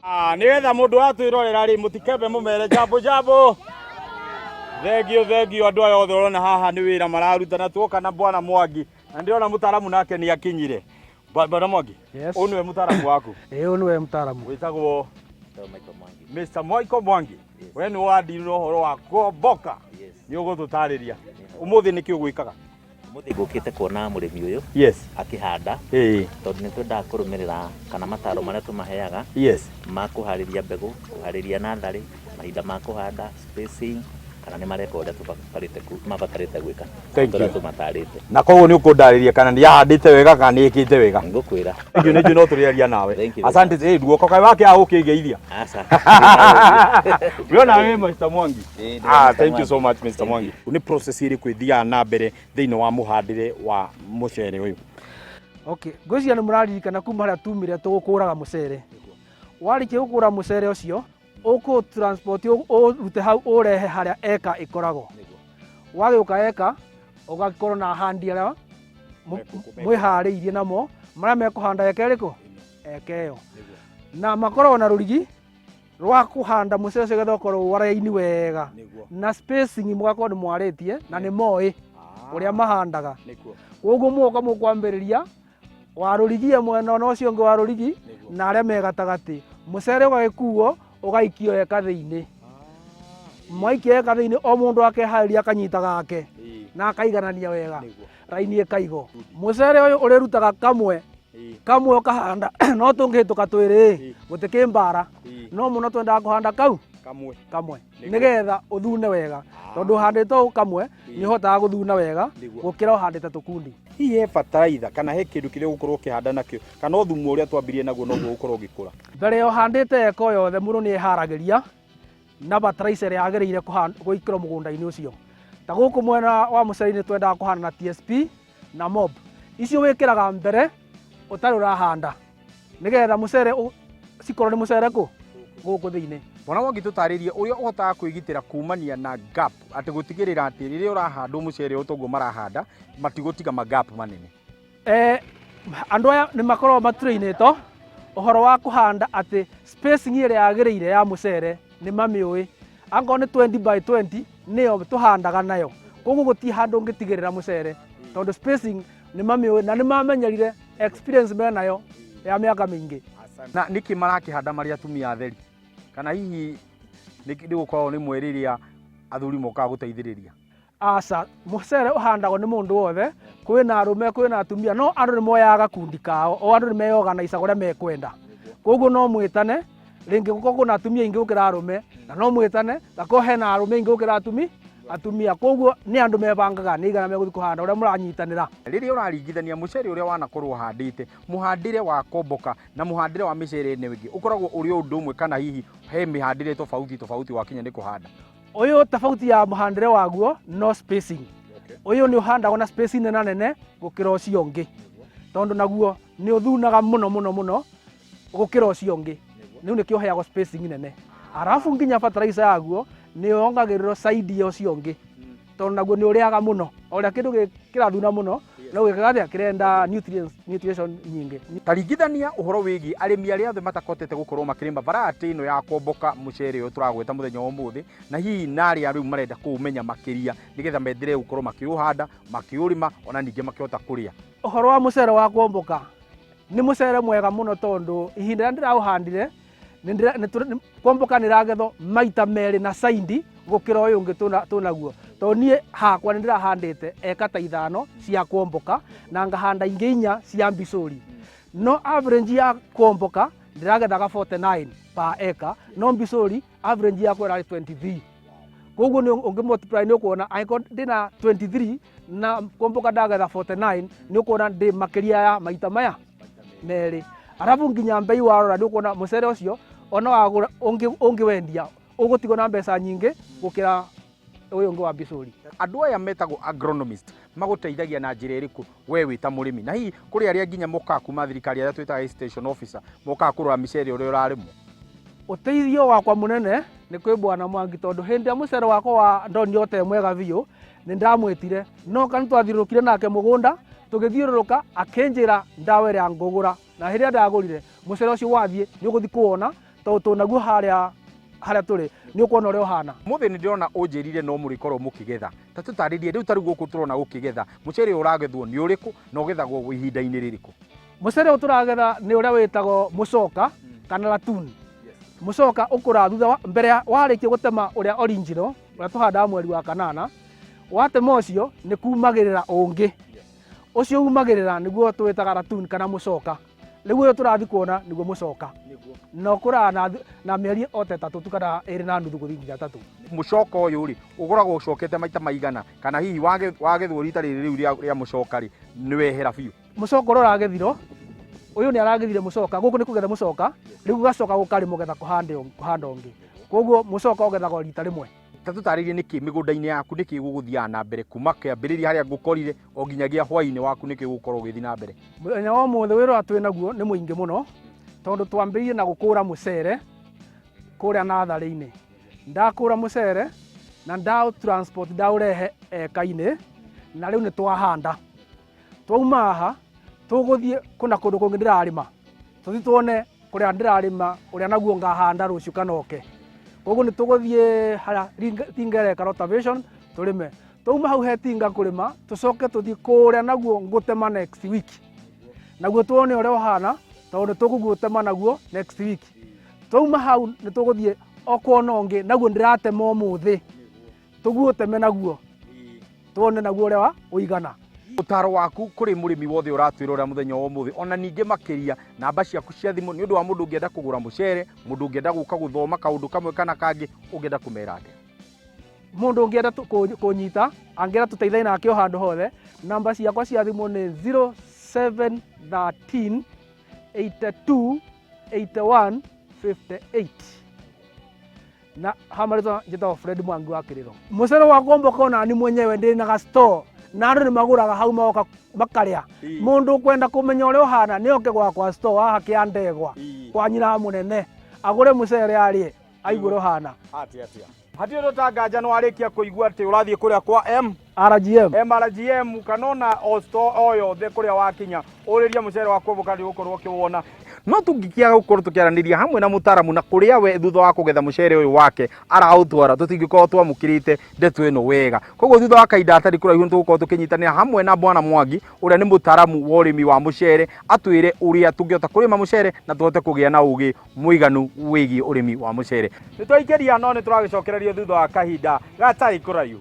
Ah, nĩgetha mũndũ watwĩrorera rĩ, mũtikembe mũmere jambo jambo. Thengio thengio andũ aya othe ũrona haha nĩ wĩra mararuta na tuoka na bwana Mwangi na ndĩrona mũtaramu nake nĩ akinyire. Bwana Mwangi, Yes. ũyũ nĩwe mũtaramu waku? Ĩĩ, ũyũ nĩwe mũtaramu. Wĩtagwo? Mr. Michael Mwangi. We nĩ wandiri ũhoro wa komboka. Nĩ ũgũtũtarĩria. Ũmũthĩ nĩkĩ ũgwĩkaga? Ũmũthĩ ngũkĩte kuona mũrĩmi ũyũ akĩhanda tondũ nĩ twendaga kũrũmĩrĩra kana mataro marĩa tũmaheaga ma kũharĩria mbegũ, kũharĩria natharĩ, mahinda ma kũhanda, spacing, kana nĩ mareka ũrĩa tũbatarĩte mabatarĩte gwĩka. Thank ũrĩa you. tũmatarĩte. Na koguo nĩ ũkũndarĩria kana nĩ ahandĩte wega kana nĩ ĩkĩte wega. Ngũkwĩra. Thank you, nĩ njũĩ no tũrĩaria nawe. Thank you very Asante, ruoko kaĩ wakĩaga gũkĩngeithia. Aca. Wĩona wĩ Mr. Mwangi. Ĩĩ, ndĩrona Ah, Mr. thank you Mwangi. so much, Mr. Thank Mwangi. Nĩ process ĩrĩkũ ĩthiaga na mbere thĩinĩ wa mũhandĩre wa mũcere ũyũ? Okay, ngwĩciria nĩ mũraririkana kuma harĩa tumire tũgũkũraga mũcere. Warĩkia gũkũra mũcere ũcio, ũkũ transport ũrute hau ũrehe harĩa eka ĩkoragwo. Wagĩũka eka, ũgakorwo na ahandi arĩa mwĩharĩirie namo, marĩa mekũhanda eka ĩrĩkũ? Eka ĩyo. Na makoragwo na rũrigi rwa kũhanda mũcere ũcio getha ũkorwo waraini wega. Na spacing mũgakorwo nĩ mwarĩtie na nĩ moĩ ũrĩa mahandaga. Koguo mũgoka mũkwambĩrĩria wa rũrigi mwena na ũcio ũngĩ wa rũrigi na arĩa me gatagatĩ. Mũcere ũgagĩkuo ũgaikio eka thĩinĩ. Mwaikia eka thĩinĩ o mũndũ akeharĩria akanyita gake na akaiganania wega, raini ĩkaigwo. Mũcere ũyũ ũrĩrutaga kamwe kamwe ũkahanda, no tũngĩhĩtũka twĩrĩ gũtikĩ mbara, no mũno twendaga kũhanda kau kamwe kamwe nĩgetha ũthune wega, tondũ ũhandĩte ũũ kamwe nĩ ũhotaga gũthuna wega gũkĩra ũhandĩte tũkundi. Hihi he bataraitha kana he kĩndũ kĩrĩa ũgũkorwo ũkĩhanda nakĩo, kana o thumu ũrĩa twambirie naguo noguo ũgũkorwo ũgĩkũra? Mbere ya ũhandĩte eka o yothe mũndũ nĩ eharagĩria na bataraitha ĩrĩa yagĩrĩire gwĩkĩrwo mũgũnda-inĩ ũcio. Ta gũkũ mwena wa mũcere-inĩ twendaga kũhanda na TSP na MOB. Icio wĩkĩraga mbere ũtarĩ ũrahanda nĩgetha mũcere cikorwo nĩ mũcere kũ gũkũ thĩinĩ. Bwana Mwangi, tũtarĩrie ũrĩa ũhotaga kwĩgitĩra kumania na gap, atĩ gũtigĩrĩra atĩ rĩrĩa ũrahandwo mũcere ũyũ toguo marahanda matigũtiga ma gap manene. Andũ aya nĩ makoragwo matrainĩtwo ũhoro wa kũhanda atĩ spacing ĩrĩa yagĩrĩire ya mũcere nĩ mamĩũĩ. Angorwo nĩ 20 by 20 nĩyo tũhandaga nayo. Koguo gũtirĩ handũ ũngĩtigĩrĩra mũcere tondũ spacing nĩ mamĩũĩ na nĩ mamenyerire experience menayo ya mĩaka mĩingĩ. Na nĩkĩ marakĩhanda marĩ atumia atheri? Kana hihi nĩ gũkoragwo rĩmwe rĩrĩa athuri mokaga gũteithĩrĩria? Aca, mũcere ũhandagwo nĩ mũndũ wothe, kwĩna arũme kwĩna atumia, no andũ nĩ moyaga gakundi kao, o andũ nĩ meyoganaicaga ũrĩa mekwenda. Koguo no mwĩtane, rĩngĩ gũkorwo kwĩna atumia aingĩ gũkĩra arũme, na no mwĩtane, gakorwo hena arũme aingĩ gũkĩra atumia. Koguo nĩ andũ mebangaga nĩ aigana megũthiĩ kũhanda ũrĩa mũranyitanĩra. Rĩrĩa ũraringithania mũcere ũrĩa wanakorwo ũhandĩte, mũhandĩre wa komboka na mũhandĩre wa mĩcere ĩno ĩngĩ ũkoragwo ũrĩ o ũndũ ũmwe, kana hihi he mĩhandĩre tofauti tofauti wakinya nĩ kũhanda? Ũyũ tofauti ya mũhandĩre waguo no spacing. Ũyũ nĩ ũhandagwo na spacing nene nene gũkĩra ũcio ũngĩ, tondũ naguo nĩ ũthunaga mũno mũno mũno gũkĩra ũcio ũngĩ. Rĩu nĩkĩo ũheagwo spacing nene. Arabu nginya fertilizer yaguo nĩ yongagĩrĩrwo side ya ũcio ũngĩ, tondũ naguo nĩ ũrĩaga mũno. O ũrĩa kĩndũ kĩrathuna mũno, no gĩkaga atĩa? Kĩrenda nutrients, nutrition nyingĩ. Ta ringithania ũhoro wĩgiĩ arĩmi arĩa othe matakotete gũkorwo makĩrĩma variety ĩno ya komboka mũcere ũyũ tũragweta mũthenya wa ũmũthĩ, na hihi na arĩa rĩu marenda kũũmenya makĩria nĩgetha mendelee gũkorwo makĩũhanda, makĩũrĩma, ona ningĩ makĩhota kũrĩa. Ũhoro wa mũcere wa komboka nĩ mũcere mwega mũno, tondũ ihinda rĩrĩa ndĩraũhandire, komboka nĩ ĩragethwo maita merĩ na saindi gũkĩra ũyũ ũngĩ tũnaguo. Tondũ niĩ hakwa nĩ ndĩrahandĩte eka ta 5 cia komboka na ngahanda ingĩ 4 cia mbicũri. No average ya komboka ndĩragethaga 49 per acre, no mbicũri average yakwa ĩrarĩ 23. Koguo nĩ ũngĩ multiply nĩ ũkuona angĩkorwo ndĩna 23 na komboka ndagetha 49, nĩ ũkuona ndĩ makĩria ya maita maya merĩ. Arabu nginya mbei warora nĩ ũkuona mũcere ũcio ona wagũra ũngĩwendia ũgũtigwo na mbeca nyingĩ gũkĩra ũyũ ũngĩ wa mbicũri. Andũ aya metagwo agronomist magũteithagia na njĩra ĩrĩkũ we wĩ ta mũrĩmi? Na hihi kũrĩ arĩa nginya mokaga kuma thirikari, arĩa twĩtaga extension officer, mokaga kũrora mĩcere ũrĩa ũrarĩmwo? Ũteithio wakwa mũnene nĩ kwĩ Bwana Mwangi, tondũ hĩndĩ ĩrĩa mũcere wakwa wa ndonire ũtarĩ mwega biũ, nĩ ndamwĩtire, no kana twathiũrũrũkire nake mũgũnda, tũgĩthiũrũrũka akĩnjĩra ndawa ĩrĩa ngũgũra, na hĩndĩ ĩrĩa ndagũrire mũcere ũcio wathiĩ nĩ ũgũthiĩ kũwona Tondũ tũnaguo harĩa harĩa tũrĩ nĩ ũkuona ũrĩa ũhana. Mũthĩ nĩ ndĩrona ũnjĩrire no mũrĩkorwo mũkĩgetha. Ta tũtarĩrie rĩu ta rĩu gũkũ tũrona gũkĩgetha, mũcere ũyũ ũragethwo nĩ ũrĩkũ na ũgethagwo ihinda-inĩ rĩrĩkũ? Mũcere ũyũ tũragetha nĩ ũrĩa wĩtagwo mũcoka kana latuni. Mũcoka ũkũraga thutha wa mbere ya warĩkia gũtema ũrĩa original ũrĩa tũhandaga mweri wa kanana, watema ũcio nĩ kumagĩrĩra ũngĩ. Ũcio umagĩrĩra nĩguo twĩtaga ratuni kana mũcoka. Rĩu ũyũ tũrathiĩ kuona nĩguo mũcoka. Na ũkũraga na, na mĩeri o ta ĩtatũ tu kana ĩrĩ na nuthu gũthiĩ nginya ĩtatũ. Mũcoka ũyũ rĩ, ũkoragwo ũcokete maita maigana kana hihi wagethwo rita rĩrĩ rĩu rĩa, rĩa mũcoka rĩ, nĩ wehera biũ? Mũcoka ũrĩa ũragethirwo, ũyũ nĩ aragethire mũcoka, gũkũ nĩ kũgetha mũcoka, rĩu gũgacoka gũkarĩmwo getha kũhanda ũngĩ. Koguo mũcoka ũgethagwo rita rĩmwe. Ta tũtarĩrie nĩkĩ mĩgũnda-inĩ yaku nĩkĩ gũgũthiaga na mbere kuma kĩambĩrĩria harĩa ngũkorire o nginyagia hwaĩ-inĩ waku nĩkĩ gũgũkorwo ũgĩthiĩ na mbere? Mũthenya wa ũmũthĩ wĩra ũrĩa twĩ naguo nĩ mũingĩ mũno, tondũ twambĩrĩirie na gũkũra mũcere kũrĩa natharĩ-inĩ. Ndakũra mũcere na ndaũ transport ndaũrehe eka-inĩ, na rĩu nĩ twahanda. Twauma haha tũgũthiĩ kuna kũndũ kũngĩ ndĩrarĩma, tũthiĩ tuone kũrĩa ndĩrarĩma ũrĩa naguo ngahanda rũciũ kana oke. Koguo nĩ tũgũthiĩ harĩa tinga ĩreka rotavation tũrĩme. Twauma hau he tinga kũrĩma, tũcoke tũthiĩ kũrĩa naguo ngũtema next week. Naguo tuone ũrĩa ũhana, tondũ nĩ tũkũgũtema naguo next week. Twauma hau nĩ tũgũthiĩ o kuona ũngĩ, naguo ndĩratema ũmũthĩ. Tũguũteme naguo, tuone naguo ũrĩa ũigana. Ũtaro waku kũrĩ mũrĩmi wothe ũratwĩrora mũthenya wa ũmũthĩ, ona ningĩ makĩria namba ciaku cia thimũ nĩ ũndũ wa mũndũ ũngĩenda kũgũra mũcere, mũndũ ũngĩenda gũka gũthoma kaũndũ kamwe kana kangĩ, ũngĩenda kũmera atĩa? Mũndũ ũngĩenda kũnyita, angĩenda tũteithanie nake o handũ hothe, namba ciakwa cia thimũ nĩ 0713 82 81 58. Na ha marĩtwa njĩtagwo Fred Mwangi wa Kĩrĩro. Mũcere wa Kwamboka ona ni mwenyewe ndĩ na ga store na andũ nĩ magũraga hau magoka makarĩa. Mũndũ ũkwenda kũmenya ũrĩa ũhana nĩ oke gwakwa store haha Kĩandegwa kwa nyina mũnene agũre mũcere arĩe aigue ũrĩa ũhana. Atĩa atĩa? Hatirĩ ũndũ ta nganja nĩ warĩkia kũigua atĩ ũrathiĩ kũrĩa kwa M RGM. MRGM kana ona o store o yothe kũrĩa wakinya ũrĩrie mũcere wa Kwamboka nĩ ũgũkorwo ũkĩwona. No tũngĩkĩaga gũkorwo tũkĩaranĩria hamwe na mũtaramu na kũrĩa we thutha wa kũgetha mũcere ũyũ wake araũtwara tũtingĩkorwo twamũkĩrĩte ndeto ĩno wega. Koguo thutha wa kahinda gatarĩ kũraihu nĩ tũgũkorwo tũkĩnyitanĩra hamwe na Bwana Mwangi ũrĩa nĩ mũtaramu wa ũrĩmi wa mũcere atwĩre ũrĩa tũngĩhota kũrĩma mũcere na tũhote kũgĩa na ũgĩ mũiganu wĩgiĩ ũrĩmi wa mũcere. Nĩ twaikĩria no nĩ tũragĩcokereria thutha wa kahinda gatarĩ kũraihu.